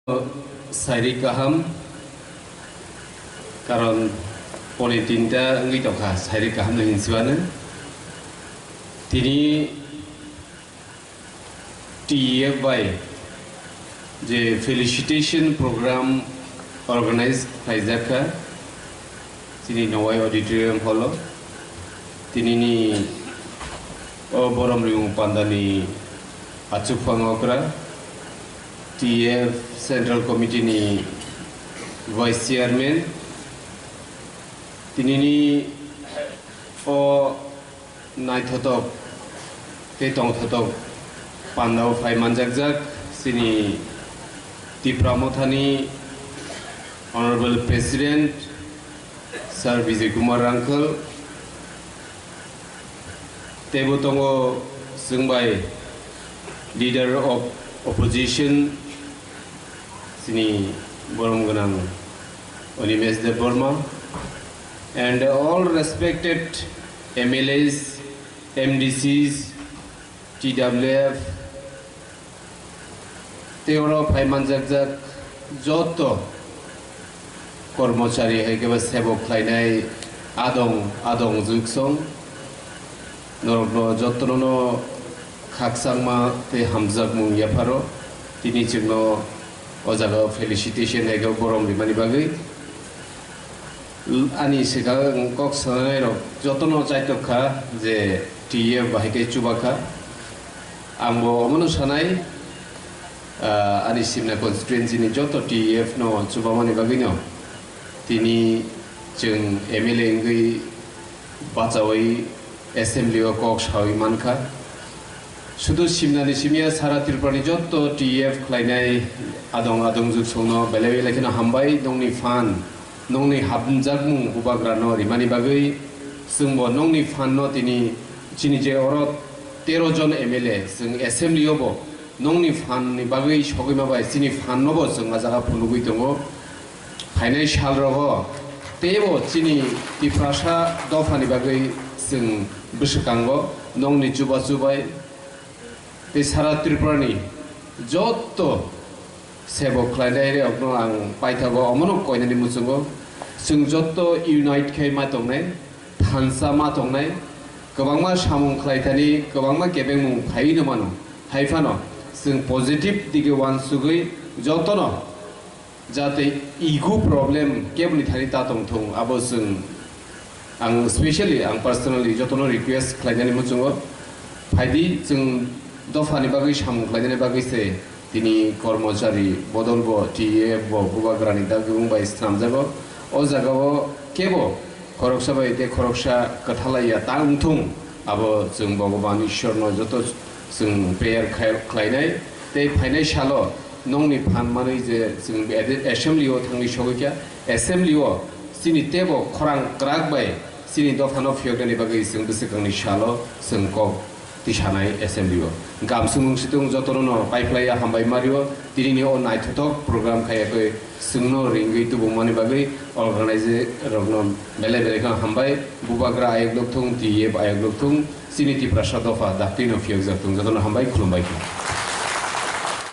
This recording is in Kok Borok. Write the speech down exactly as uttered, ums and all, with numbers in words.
Sairi kaham, karon poni tinta wngwi tongkha, sairi kaham no hinsiwano. Tini T E F bai je felicitation program organize khlaijak kha, chini Nowai Auditorium Hall o. Tinini o borom rimung pandani achukphang okra, T E F Central Committee ni Vice Chairman, tinini o naithotok tei tongthotok pandao phai manjakjak chini Tipra Mothani Honorable President Sir Bijay Kumar Rangkhal, teibo tongo chwng bai Leader of Opposition, chini borom gwnang Animesh Debbarma, and all respected M L As, M D Cs, T W F, tei oro phai manjakjak joto kormochari hai khe ba sebok khlainai adong, adong juksong, norokno jotono no khakchangma tei hamjakmung yapharo. Tini chwngno o jaga felicitation hai khe borom rimani bagwi. Ani swkang kok sanai rok jotono chaitok kha je T F bahai khe chuba kha. Ang bo omono sanai, ah, ani Simna constituency ni joto T F no chubamani bagwi no tini chwng M L A wngwi bachaui assembly o kok saui mankha. Sudu Simna ni simi ya sara Tripura ni joto T F khlainai adong adong juksong no belai belai kheno hambai nongni phan. Nongni hamjakmung bubagrano rimani bagwi chwngbo nongni phanno tini chini je oro tero jon M L A chwng assembly-o bo nongni phanni bagwi sogwima bai chini phannobo chwng a jaga phunugwi tongo. Phainai salrogo teibo chini Tiprasa dophani bagwi chwng bwswkango nongni chubachu bai tei sara Tripurani jotto sebok khlainai rokno ang paithago, omono koinani muchungo. Chwng jotto unite khai ma tongnai, thansa ma tongnai, kwbangma samung khlaithani, kwbangma kebengmung phaiwi no mano. Hai phano chwng positive dige uansugwi jotono jate ego problem keboni thani ta tongthung, abo chwng Ang specially, ang personally jotono request khlainani muchungo, phaidi chwng dophani bagwi samung khlainani bagwi se tini kormochari bodol bo T F bo bubagrani dagwng bai swnamjago. O jagao kebo khoroksa bai tei khoroksa kwthalaiya ta wngthung, abo chwng Bhogoban Ishwarno joto chwng prayer khai-, khlainai tei phainai salo nongni phan manwi je chwng assembly o thangwi sogwi kha, assembly o chini tebo khorang kwrak bai chini dophano phiyoknani bagwi chwng bwswkangni salo chwng kok tisanai assembly o. Gamsung wngsitung jotono no paiphlaiya hambai mario, tinini o naithothok program khaiya khe chwngno ringwi tubumani bagwi organize rokno belai belai kheno hambai. Bubagra ayok dokthung, T F ayok dokthung, chini Tiprasa dopha daktino phiyokjak thung, jotono hambai, khulumbai khe.